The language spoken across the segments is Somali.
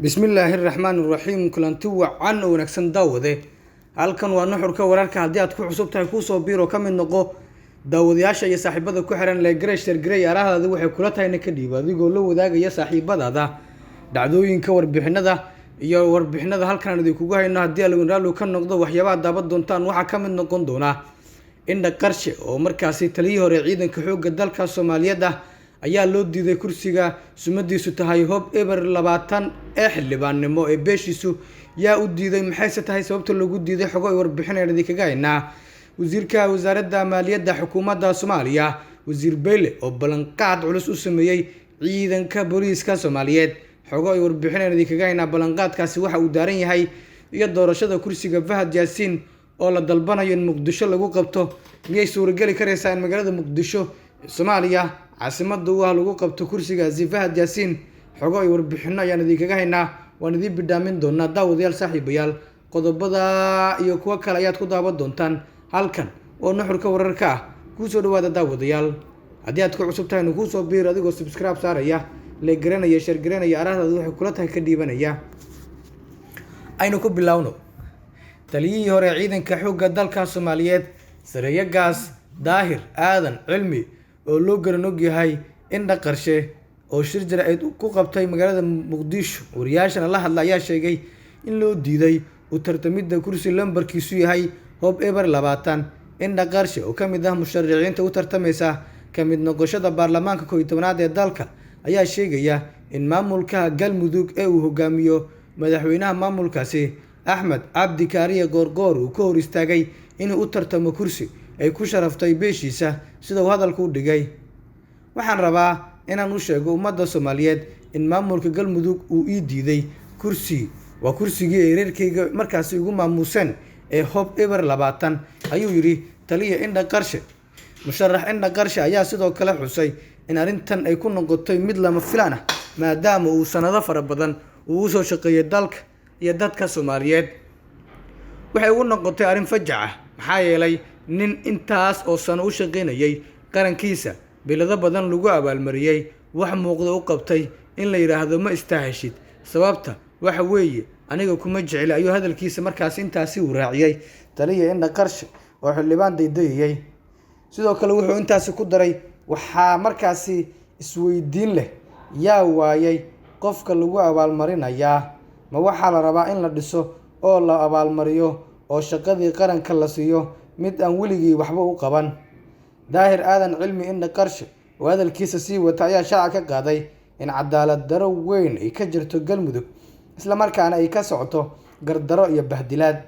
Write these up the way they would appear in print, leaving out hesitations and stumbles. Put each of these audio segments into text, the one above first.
Bismillaahi raxmaani raxiim. Kulanti wacan oo wanaagsan, daawade. Halkan waa Nuxurka Wararka. Haddii aad ku cusub tahay, kuusoo biiro, ka mid noqo daawadayaasha iyo saaxiibada ku xiran. Like garee, share garee, araahdaadi waxay kula tahayna ka dhiibo, adigoo la wadaagaya saaxiibadaada dhacdooyinka, warbixinada iyo warbixinada halkan aan idinkugu hayno. Haddii Alwin raallu ka noqdo, waxyaabaha daaban doontaan waxaa ka mid noqon doona Indha Qarshe, oo markaasi taliyihii hore ciidanka xoogga dalka Soomaaliyeed ah, ayaa loo diiday kursiga sumadiisu tahay hob 020 ee xildhibaannimo ee beeshiisu. Yaa u diiday? Maxayse tahay sababta loogu diiday? Xogo ay warbixin ayaan idinkaga haynaa. Wasiirka wasaaradda maaliyadda xukuumadda Soomaaliya, Wasiir Beyle, oo ballanqaad culus u sameeyey ciidanka booliiska Soomaaliyeed, xogo ay warbixin ayaan idinkaga haynaa ballanqaadkaasi waxa uu daaran yahay. Iyo doorashada kursiga Fahad Yaasiin oo la dalbanayo in Muqdisho lagu qabto, miyay suurageli kareysaa in magaalada Muqdisho, Soomaaliya caasimada u ah, lagu qabto kursigaasi Fahad Yaasiin? Xogo ay warbixino ayaan idinkaga haynaa, waan idiin bidhaamin doonaa. Daawadayaal, saaxiibayaal, qodobada iyo kuwo kale ayaad ku daawan doontaan halkan oo Nuxurka Wararka ah. Kuusoo dhawaada, daawadayaal. Haddii aad ku cusub tahayna, kuusoo biir adigoo subscribe saaraya, like garanaya, share garanaya, araahdaada waxay kula tahay ka dhiibanaya. Aynu ku bilowno. Taliyihii hore ciidanka xoogga dalka Soomaaliyeed, sareeyagaas Daahir Aadan Cilmi, oo loo garan og yahay Indha Qarshe, oo shir jaraa'id ku qabtay magaalada Muqdisho, wariyaashana la hadla, ayaa sheegay in loo diiday u tartamidda kursi lambarkiisu yahay hob 020. Indha Qarshe, oo ka mid ah musharaxiinta u tartamaysa ka mid noqoshada baarlamaanka 11aad ee dalka, ayaa sheegaya in maamulka Galmudug ee uu hogaamiyo madaxweynaha maamulkaasi, Axmed Cabdi Kaariye Qoorqoor, uu ka hor istaagay inuu u tartamo kursi ay ku sharaftay beeshiisa, sida uu hadalka u dhigay. "Waxaan rabaa inaan u sheego ummadda Soomaaliyeed in maamulka Galmudug uu ii diiday kursi, waa kursigii ay reerkayga markaasi igu maamuuseen ee hob 020," ayuu yidhi taliya Indha Qarshe. Musharax Indha Qarshe ayaa sidoo kale xusay in arrintan ay ku noqotay mid lama filaan ah, maadaama uu sanado fara badan uu usoo shaqeeyay dalka iyo dadka Soomaaliyeed. "Waxay ugu noqotay arrin fajac ah, maxaa yeelay nin intaas oo sano u shaqaynayay qarankiisa, bilado badan lagu abaalmariyey, wax muuqda u qabtay, in la yidhaahdo ma istaaheshid, sababta waxa weeye aniga kuma jecli," ayuu hadalkiisa markaasi intaasi uu raaciyey taliya Indha Qarshe oo xildhibaan daydayayay. Sidoo kale wuxuu intaasi ku daray: "Waxaa markaasi isweydiin leh, yaa waayay qofka lagu abaalmarinayaa? Ma waxaa la rabaa in la dhiso oo la abaalmariyo oo shaqadii qaranka la siiyo mid aan weligii waxba u qaban?" Daahir Aadan Cilmi Indha Qarshe oo hadalkiisa sii wata ayaa shaaca ka qaaday in cadaalad daro weyn ay ka jirto Galmudug, islamarkaana ay ka socoto gardaro iyo bahdilaad.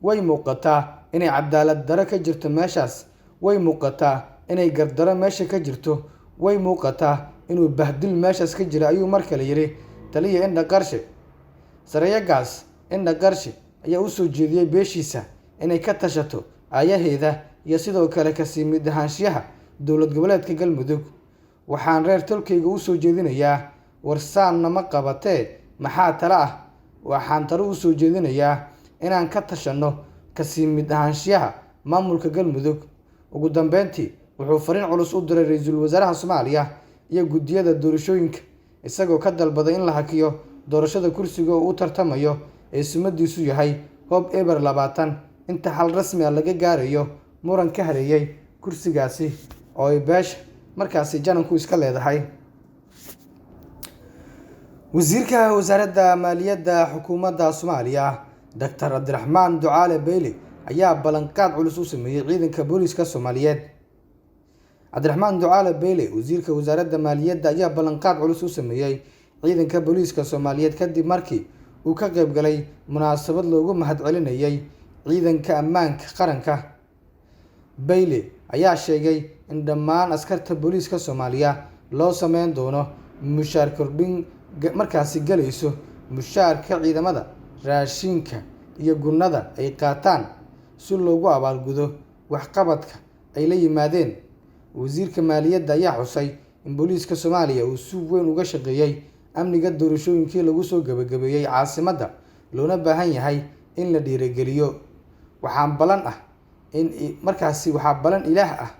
"Way muuqataa inay cadaalad daro ka jirto meeshaas, way muuqataa inay gardaro meesha ka jirto, way muuqataa inuu bahdil meeshaas ka jira," ayuu mar kale yidhi taliya Indha Qarshe. Sareeyagaas Indha Qarshe ayaa usoo jeediyey beeshiisa inay ka tashato aayaheeda iyo sidoo kale kasii mid ahaanshiyaha dowlad goboleedka Galmudug. "Waxaan reer tolkayga usoo jeedinayaa, warsaanna ma qabatee, maxaa tale ah? Waxaan talo usoo jeedinayaa inaan ka tashanno kasii mid ahaanshiyaha maamulka Galmudug." Ugu dambeyntii wuxuu fariin culus u diray ra-iisul wasaaraha Soomaaliya iyo guddiyada doorashooyinka, isagoo ka dalbaday in la hakiyo doorashada kursiga oo u tartamayo ee sumadiisu yahay hob 020, inta xal rasmi ah laga gaarayo muran ka hareeyay kursigaasi oo ay beesha markaasi jananku iska leedahay. Wasiirka wasaaradda maaliyadda xukuumadda Soomaaliya, Doctor Cabdiraxmaan Ducaale Beyle, ayaa ballanqaad culus u sameeyey ciidanka booliiska Soomaaliyeed. Cabdiraxmaan Ducaale Beyle, wasiirka wasaaradda maaliyadda, ayaa ballanqaad culus u sameeyey ciidanka booliiska Soomaaliyeed kadib markii uu ka qayb galay munaasabad loogu mahadcelinayay ciidanka ammaanka qaranka. Beyle ayaa sheegay in dhammaan askarta booliiska Soomaaliya loo sameyn doono mushaar kordhin markaasi galayso mushaarka ciidamada, raashinka iyo gunnada ay qaataan, si loogu abaalgudo waxqabadka ay la yimaadeen. Wasiirka maaliyadda ayaa xusay in booliiska Soomaaliya uu si weyn uga shaqeeyey amniga doorashooyinkii lagu soo gabagabeeyey caasimadda, loona baahan yahay in la dhiirigeliyo. Waxaan ballan ah in markaasi waxaa ballan Ilaah ah,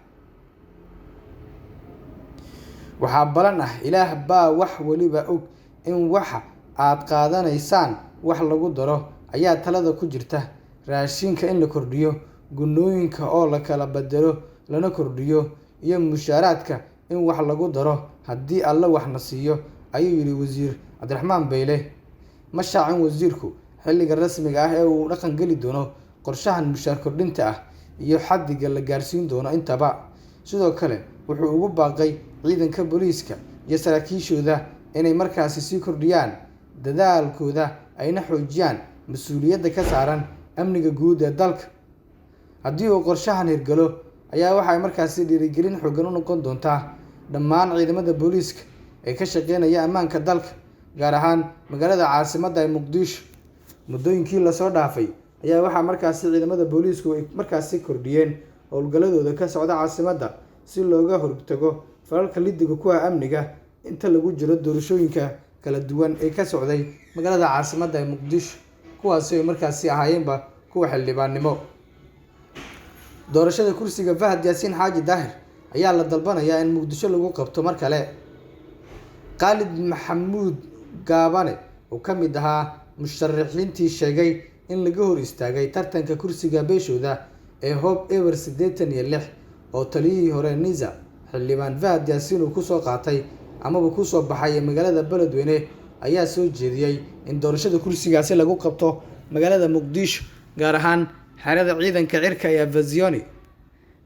waxaa ballan ah, Ilaah baa wax waliba og, in waxa aad qaadanaysaan wax lagu daro ayaa talada ku jirta. Raashinka in la kordhiyo, gunnooyinka oo la kala beddelo lana kordhiyo, iyo mushaaraadka in wax lagu daro haddii Alle wax na siiyo, ayuu yidhi Wasiir Cabdiraxmaan Beyle. Ma shaacin wasiirku xilliga rasmiga ah ee uu dhaqan geli doono qorshahan mushaar kordhinta ah iyo xaddiga la gaarsiin doono intaba. Sidoo kale wuxuu ugu baaqay ciidanka booliiska iyo saraakiishooda inay markaasi sii kordhiyaan dadaalkooda ayna xoojiyaan mas'uuliyadda ka saaran amniga guud ee dalka. Haddii uu qorshahan hirgalo ayaa waxay markaasi dhiirigelin xooggan u noqon doontaa dhammaan ciidamada booliiska ee ka shaqeynaya ammaanka dalka, gaar ahaan magaalada caasimadda ee Muqdisho. Muddooyinkii lasoo dhaafay ayaa waxaa markaasi ciidamada booliisku ay markaasi kordhiyeen howlgalladooda ka socda caasimadda si looga hortago falalka liddiga ku ah amniga inta lagu jiro doorashooyinka kala duwan ee ka socday magaalada caasimadda ee Muqdisho, kuwaasi oo markaasi ahaayeenba kuwa xildhibaannimo. Doorashada kursiga Fahad Yaasiin Xaaji Daahir ayaa la dalbanayaa in Muqdisho lagu qabto mar kale. Khaalid Maxamuud Gaabane oo ka mid ahaa musharaxiintii sheegay in laga hor istaagay tartanka kursiga beeshooda ee Hope Ewer 86 oo taliyihii hore Niza xildhibaan Fahad Yaasiin uu kusoo qaatay amaba kusoo baxay magaalada Beledweyne ayaa soo jeediyey in doorashada kursigaasi lagu qabto magaalada Muqdisho, gaar ahaan xerada ciidanka cirka ee Afasioni.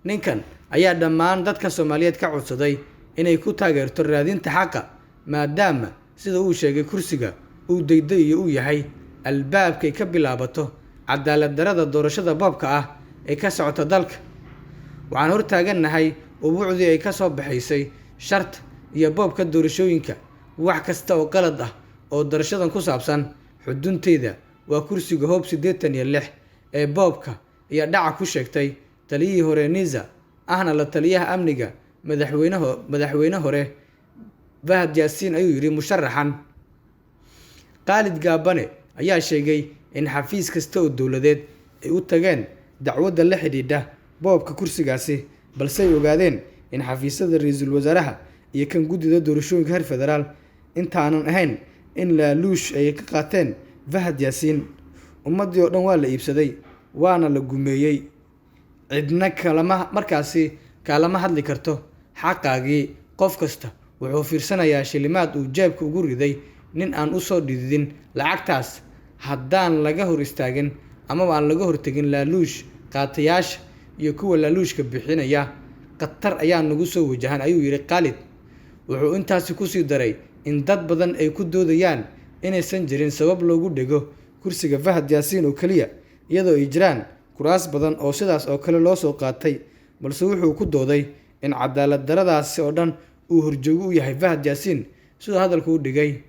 Ninkan ayaa dhammaan dadka Soomaaliyeed ka codsaday inay ku taageerto raadinta xaqa, maadaama sida uu sheegay kursiga uu degdegayo uu yahay albaabkay ka bilaabato cadaalad darrada doorashada boobka ah ee ka socota dalka. Waxaan hortaagannahay ubuucdii ay ka soo baxaysay sharta iyo boobka doorashooyinka. Wax kasta oo qalad ah oo doorashadan ku saabsan, xudunteeda waa kursiga Hope 86 ee boobka iyo dhaca ku sheegtay taliyihii hore Niza, ahna la taliyaha amniga madaxweyne hore Fahad Yaasiin, ayuu yidhi musharaxan. Khaalid Gaabane ayaa sheegay in xafiis kasta oo dowladeed ay u tageen dacwadda la xidhiidha boobka kursigaasi, balse ay ogaadeen in xafiisyada ra'iisul wasaaraha iyo kan guddida doorashooyinka heer federaal intaanan ahayn in laaluush ay ka qaateen Fahad Yaasiin. Ummaddii oo dhan waa la iibsaday, waana la gumeeyey. Cidna kalama markaasi kaalama hadli karto xaqaagii. Qof kasta wuxuu fiirsanayaa shilimaad uu jeebka ugu riday nin aan u soo dhididin lacagtaas. Haddaan laga hor istaagin amaba aan laga hortagin laaluush qaatayaasha iyo kuwa laaluushka bixinaya, khatar ayaa nagu soo wajahan, ayuu yidhi Khaalid. Wuxuu intaasi kusii daray in dad badan ay ku doodayaan inaysan jirin sabab loogu dhego kursiga Fahad Yaasiin oo keliya, iyadoo ay jiraan kuraas badan oo sidaas oo kale loo soo qaatay, balse wuxuu ku dooday in cadaalad darradaasi oo dhan uu horjoogo u yahay Fahad Yaasiin, siduu hadalku u dhigay.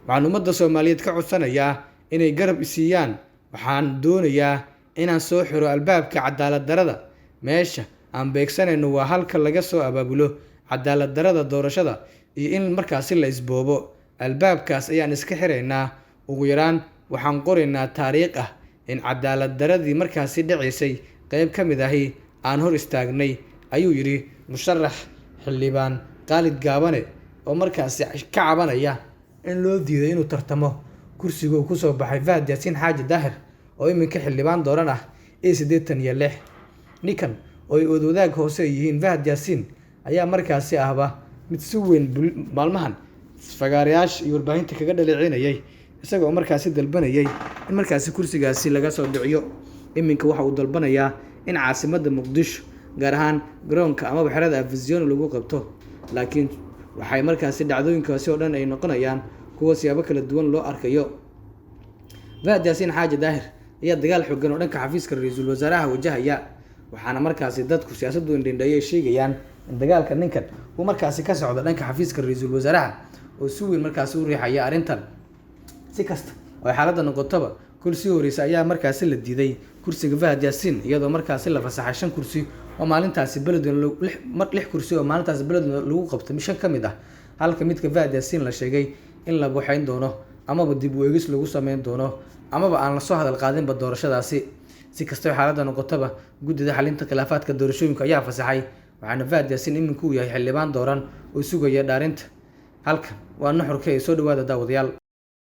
Waxaan ummadda Soomaaliyeed ka codsanayaa inay garab isiiyaan. Waxaan doonayaa inaan soo xiro albaabka cadaalad darrada. Meesha aan beegsanayno waa halka laga soo abaabulo cadaalad darrada doorashada iyo in markaasi la isboobo. Albaabkaas ayaan iska xiraynaa. Ugu yaraan waxaan qoraynaa taariikh ah in cadaalad darradii markaasi dhacaysay qayb ka mid ahi aan hor istaagnay, ayuu yidhi musharax xildhibaan Khaalid Gaabane oo markaasi ka cabanaya in loo diiday inuu tartamo kursiga uu kusoo baxay Fahad Yaasiin Xaaji Daahir oo iminka xildhibaan dooran ah ee 86. Ninkan oo ay wadwadaag hoose yihiin Fahad Yaasiin ayaa markaasi ahba mid si weyn maalmahan fagaarayaasha iyo warbaahinta kaga dhaleecinayay, isagoo markaasi dalbanayay in markaasi kursigaasi laga soo dhiciyo. Iminka waxa uu dalbanayaa in caasimadda Muqdisho, gaar ahaan garoonka amaba xerada Afasioni lagu qabto, laakiin waxay markaasi dhacdooyinkaasi oo dhan ay noqonayaan kuwo siyaabo kala duwan loo arkayo. Fahad Yaasiin Xaaji Daahir ayaa dagaal xooggan oo dhanka xafiiska ra'iisul wasaaraha wajahaya, waxaana markaasi dadku siyaasaddu indhindheeyay ay sheegayaan in dagaalka ninkan uu markaasi ka socdo dhanka xafiiska ra'iisul wasaaraha oo si weyn markaasi u riixaya arrintan. Si kasta oo ay xaaladda noqotaba, kursi horeysa ayaa markaasi la diiday kursiga Fahad Yaasiin, iyadoo markaasi la fasaxay 5 kursi oo maalintaasi Beledweyne 6 kursi oo maalintaasi Beledweyne lagu qabtay 5 ka mid ah, halka midka Fahad Yaasiin la sheegay in la buuxin doono amaba dib u eegis lagu sameyn doono amaba aan la soo hadal qaadinba doorashadaasi. Si kasta oo xaaladda noqotaba, guddida xalinta khilaafaadka doorashooyinka ayaa fasaxay, waxaana Fahad Yaasiin iminku uu yahay xildhibaan dooran oo sugaya dhaarinta. Halkan waa Nuxurka ee soo dhawaada daawadayaal.